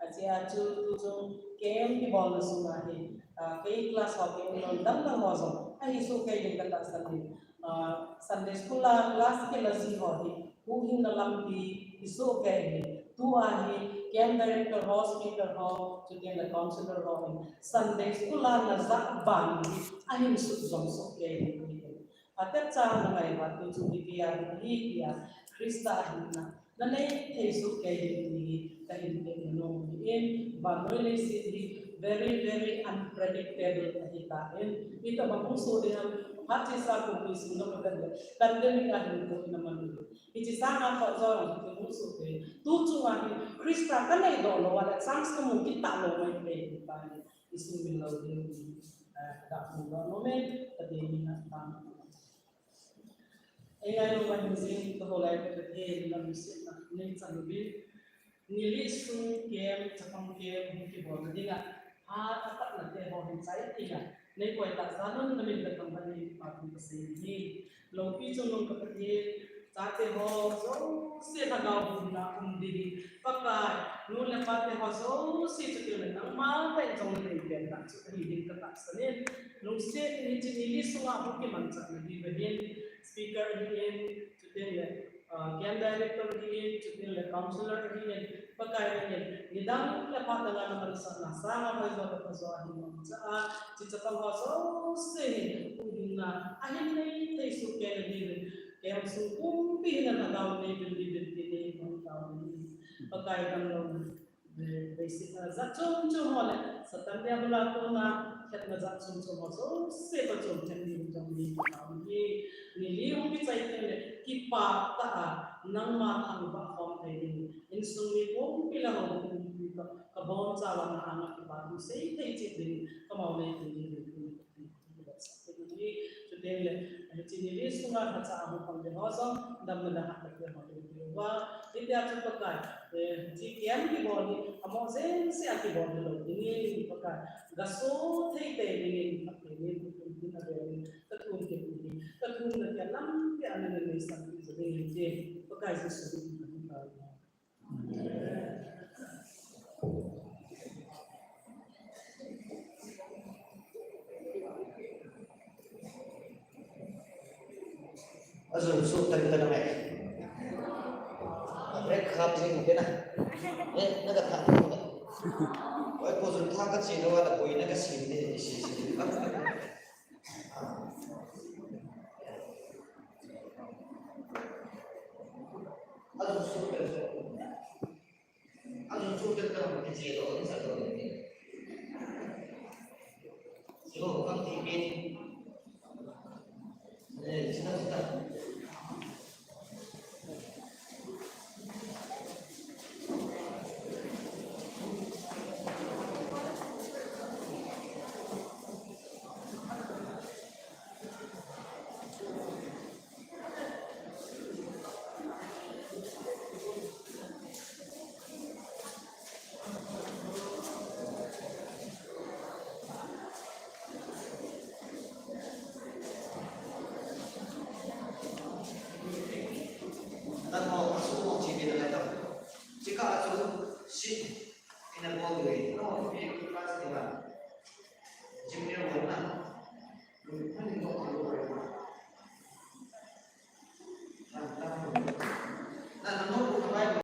achea chu tu chung camp kibolna sunga hi, ah, kei class ho kei loi dang dang ho jong ahi soh kei ding katahsan in, ah, Sunday school a class kila ji ho hi, huhhingna lampi, isoh kei hi. Tua hi, camp director ho, speaker ho, chuteng le counselor ho in, Sunday school a najah ban hi, ahin sut jom soh kei hi. Atecha nangai uva tu chu ipi a hi, ipi a, Christa a hinna nanei thei soh kei hi, kahin pe nom in, vannoi leiset hi, very, very unpredictable ahi tan. Itobang hung soh ding ham, phat chesa kum ni sung na pandemic a hin ko na man. Hiche sanga kho jong hi hung soh te. Tu chunga hi Christa kanei doh lou a le chance kamu kit talou mai thei hi pa hi. Isung min lo ding, eh, da mun lo no me, ka ding ni na ta. Ei ngai lo ban jing to ho lai ka te na mi se na nei chan bi. Nili sung kem, chapang kem, hung kibol na dinga. Ha, a pat na te ho hin chai ti na. Nei koi ta sa nun na min ka tong ban ni pa tu ka sei ni. Lopi chung nung ka Pathen, chate ho jouse lhagao bumna um ding. Pakai, nu le pa te ho jouse chu kil le nangma pen jong le nei pen ta chu ahi ding ka tahsan in. Lungset in hiche nili sunga hung kimanchah na ding ahin. Speaker ahin, chuteng le, ah, camp director ahin, chuteng le councillor ahin. Pakai nangin, nidang le phat danga na mansahna sanga hoi jo le pha jo ahin mangcha a, hiche chapang ho jouse hin, hung hinna, ahin nei thei soh kei na diuvin, kei hung sung pumpi hin na lhagao nei vil diuvin ti nei hung tao ni. Pakai dang lo na, eh, basic na jat chom chom ho le, Satan diabol a kona, khetna jat chom chom ho jouse pachom khen diuvin jong nei hung tao ni. Nili hung kichai teng le, kipah tah a, nangma thangvah khom thei ding. Insung mi pumpi le houbung pumpi ka, ka bonchauva na anga kipa thu sei thei cheh ding, ka mao nei thei ding, ding, ding, ding, ding, ding, ding, chuteng le, hiche nili sunga lhacha ahung pang le ho jong, damna le hahsatna le ho ding ding uva, hitia chu Pakai, eh, hiche camp kibol hi, amo jeng se a kibol hi lou ding in, Pakai, gaso thei tei ding in, Pakai, ni tu tu tin a ding in, ka tun ke tu ni, ka tun na ke lam ke a na nei san ti jo ding in, Pakai Jesu min in ka tun. Ajun su tan tan mai. Break khat jing ke na. Eh, na ka tha. Oi, ko jun tha ka chi no wa da koi na ka si ni si si. Ajun su tan. Ajun chu tel tel ma kiche lo, ni sa lo, ni